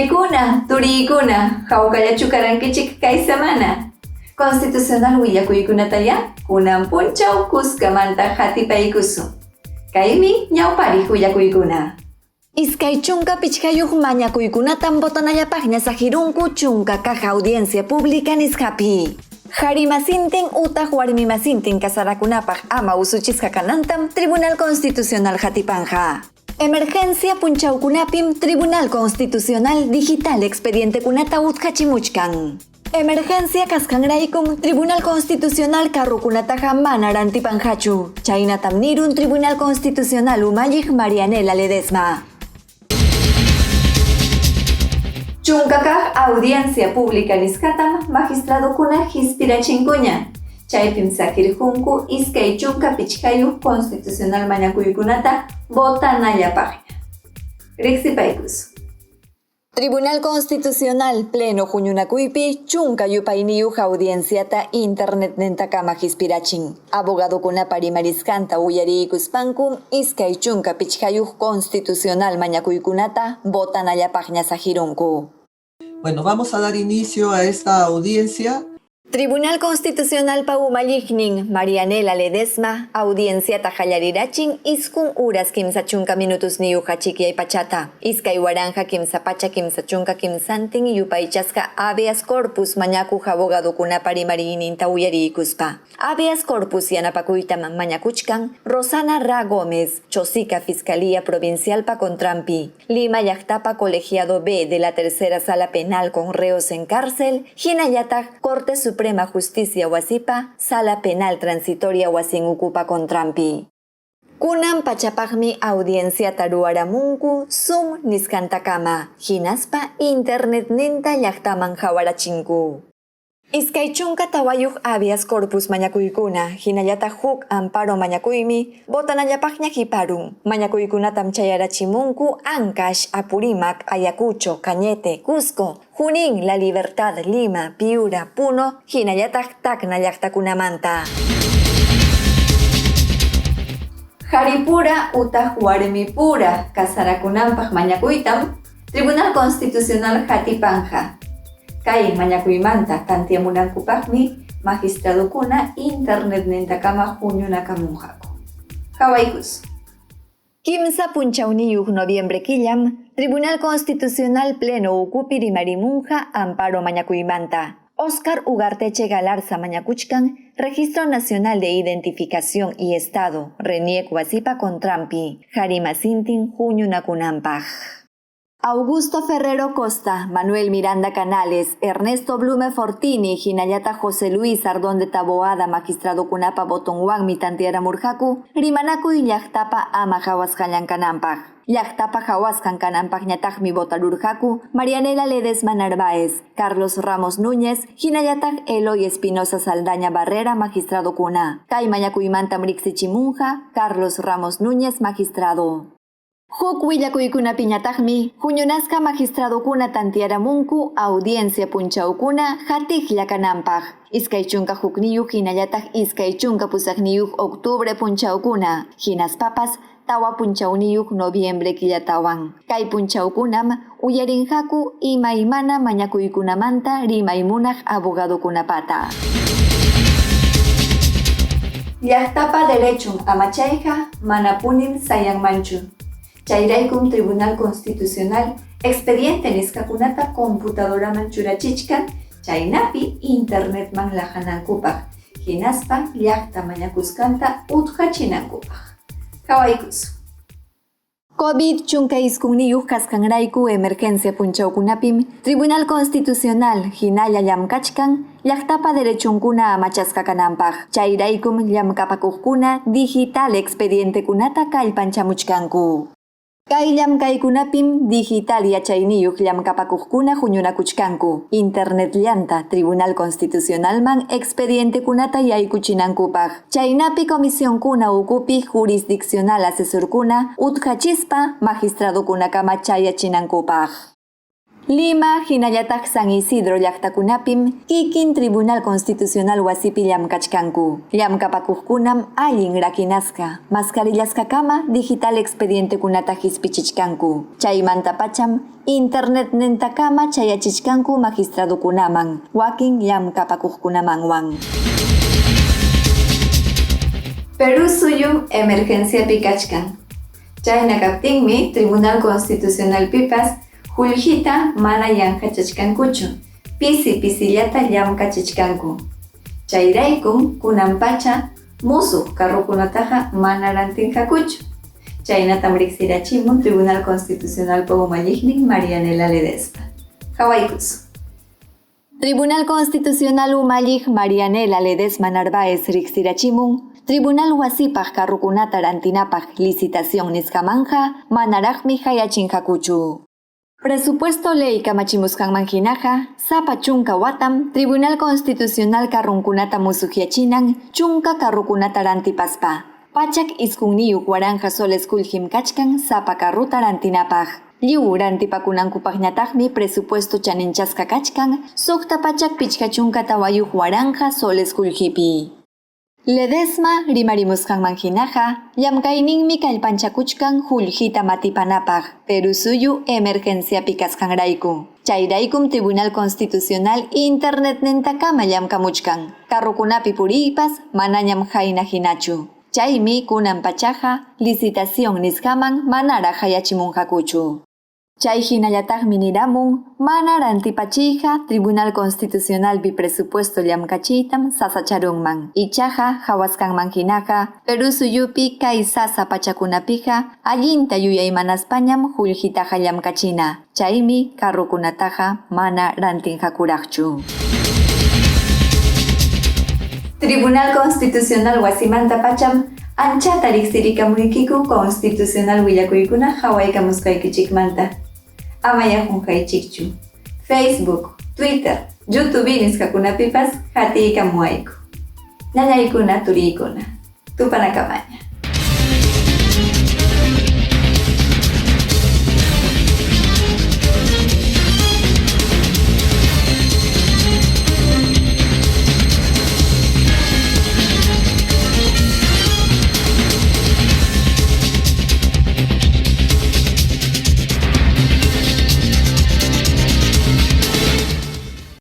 Wawqiykuna, turiykuna, hawkallachu karankichik kay semana? Constitucional willakuykunatayá kunan punchaw kuskamanta qatipaykusun. Kaymi ñawpariq willakuykuna. 25 mañakuykunatam votanallapaqña saqirunku 10 kaq audiencia pública nisqapi. Qharimasintin utaq warmimasintin casarakunapaq ama usuchisqa kanantam Tribunal Constitucional qatipanqa. Emergencia punchawkunapim Tribunal Constitucional digital expedientekunata utqachimuchkan. Emergencia kasqanraykum Tribunal Constitucional carrokunataqa mana rantipanqachu. Chaynatam nirun Tribunal Constitucional umalliq Marianela Ledesma. 10 kaq audiencia pública nisqatam magistradokuna hispirachinkuña. Chaypim saqirqunku 25 constitucional mañakuykunata votanallapaqña. Riqsipaykusun. Tribunal Constitucional Pleno huñunakuypi 10 yupayniyuq audienciata internetnintakama hispirachin. Abogadokunapa rimarisqanta uyariykuspankum 25 constitucional mañakuykunata votanallapaqña saqirunku. Bueno, vamos a dar inicio a esta audiencia. Tribunal Constitucional pa umalliqnin Marianela Ledesma audienciata qallarirachin 9 horas 30 minutos niyuq achikyay pachata. 2333 yupaychasqa habeas corpus mañakuq abogadokunapa rimariyninta uyariykuspa. Habeas corpus yanapakuytam mañakuchkan Rosana Ra Gómez, Chosica Fiscalía Provincial pa contranpi. Lima llaqtapa Colegiado B de la Tercera Sala Penal con reos en cárcel, hinallataq Corte Suprema Justicia wasipa, Sala Penal Transitoria wasin ukupa contranpi. Kunan pachapaqmi audienciata ruwaramunku Zoom nisqantakama, hinaspa internetninta llaqtaman hawarachinku. 24 habeas corpus mañakuykuna, hinallataq huk amparo mañakuymi, votanallapaqña hiparun. Mañakuykunatam chayarachimunku Ancash, Apurímac, Ayacucho, Cañete, Cusco, Junín, La Libertad, Lima, Piura, Puno, hinallataq Tacna llaqtakunamanta. Qaripura utaq warmipura casarakunanpaq mañakuytam Tribunal Constitucional qatipanja. Kay mañakuymanta tantiamunankupaqmi magistradokuna internetnintakama huñunakamunqaku. Qhawaykusun. 3 punchawniyuq noviembre killam Tribunal Constitucional Pleno ukupi rimarimunqa amparo mañakuymanta. Oscar Ugarteche Galarza mañakuchkan Registro Nacional de Identificación y Estado, RENIEC wasipa contranpi, qharimasintin huñunakunanpaq. Augusto Ferrero Costa, Manuel Miranda Canales, Ernesto Blume Fortini, hinallataq José Luis Ardón de Taboada, magistradokunapa votonwanmi tantiaramurqaku, rimanakuy llaqtapa ama qhawasqallan kananpaq. Llaqtapa qhawasqan kananpaqñataqmi votarurqaku Marianela Ledesma Narváez, Carlos Ramos Núñez, hinallataq Eloy Espinosa Saldaña Barrera, magistradokuna. Kay mañakuymantam riqsichimunqa Carlos Ramos Núñez, magistrado. Huk willakuykunapiñataqmi huñunasqa magistradokuna tantiaramunku audiencia punchawkuna hatiqlla kananpaq. 21 hinallataq 28 octubre punchawkuna, hinaspapas 4 punchawniyuq noviembre killatawan. Kay punchawkunam uyarinqaku imaymana mañakuykunamanta rimaymunaq abogadokunapata. Llaqtapa derechun amachayqa manapunim sayanmanchu. Chayraykum Tribunal Constitucional expediente nisqakunata computadoraman churachichkan chaynapi internetman laqanankupaq, hinaspa llaqta mañakusqanta utqachinankupaq. Qhawaykusun. COVID-19 kasqanrayku emergencia punchawkunapim Tribunal Constitucional hinalla llamkachkan llaqtapa derechunkuna amachasqa kananpaq. Chayraykum llamkapakuqkuna digital expedientekunata kallpanchamuchkanku. Kay llamkaykunapim digital yachayniyuq llamkapakuqkuna huñunakuchkanku. Internet llanta Tribunal Constitucionalman expedientekunata yaykuchinankupaq. Chaynapi comisionkuna ukupi jurisdiccional asesorkuna utqachispa magistradokunakama chayachinankupaq. Lima hinallataq San Isidro llaqtakunapim kikin Tribunal Constitucional wasipi llamkachkanku. Llamkapakuqkunam allin rakinasqa, maskarillasqakama digital expedientekunata hispichichkanku. Chaymantapacham internetnintakama chayachichkanku magistradukunaman, wakin llamkapakuqkunamanwan. Perú suyum emergenciapi kachkan. Chayna kaptinmi Tribunal Constitucionalpipas qullqita mana yanqachachkankuchu, pisi pisillata llamkachichkanku. Chayraykum kunan pacha musuq carrokunataqa mana rantinqakuchu. Chaynatam riqsirachimun Tribunal Constitucionalpa umalliqnin Marianela Ledesma. Qawaykusun. Tribunal Constitucional umalliq Marianela Ledesma Narváez riqsirachimun Tribunal wasipaq carrokunata rantinapaq licitación nisqamanja manaraqmi hayachinqakuchu. Presupuesto ley kamachimusqanman hinaqa sapa chunka watam Tribunal Constitucional carrunkunata musuqyachinan chunka carrokunata rantipaspa. 190,000 soles qullqim kachkan sapa carruta rantinapaq. Lliw rantipakunankupaqñataqmi presupuesto chaninchasqa kachkan 654,000 soles qullqipi. Ledesma rimarimusqanman hinaqa llamkayninmi kallpanchakuchkan qullqita matipanapaq Perú suyu emergenciapi kasqanrayku. Chayraykum Tribunal Constitucional internetnintakama llamkamuchkan. Carrokunapi puriypas manañam hayna hinachu. Chaymi kunan pachaqa licitación nisqaman manaraq hayachimunqakuchu. Chay hinallataqmi niramun mana rantipachiyqa Tribunal Constitucionalpi presupuesto llamkachiytam sasacharunman. Ichaqa hawasqanman hinaqa Perú suyupi kay sasa pachakunapiqa allinta yuyaymanaspañam qullqitaqa llamkachina. Chaymi carrokunataqa mana rantinqakuraqchu. Tribunal Constitucional wasimanta pacham anchata riqsirikamuykiku constitucional willakuykuna hawaykamusqaykichikmanta. Amaya qunqaychikchu. Facebook, Twitter, YouTube nisqakunapipas hatiykamuwayku. Ñañaykuna, turiykuna. Tupanakamaña.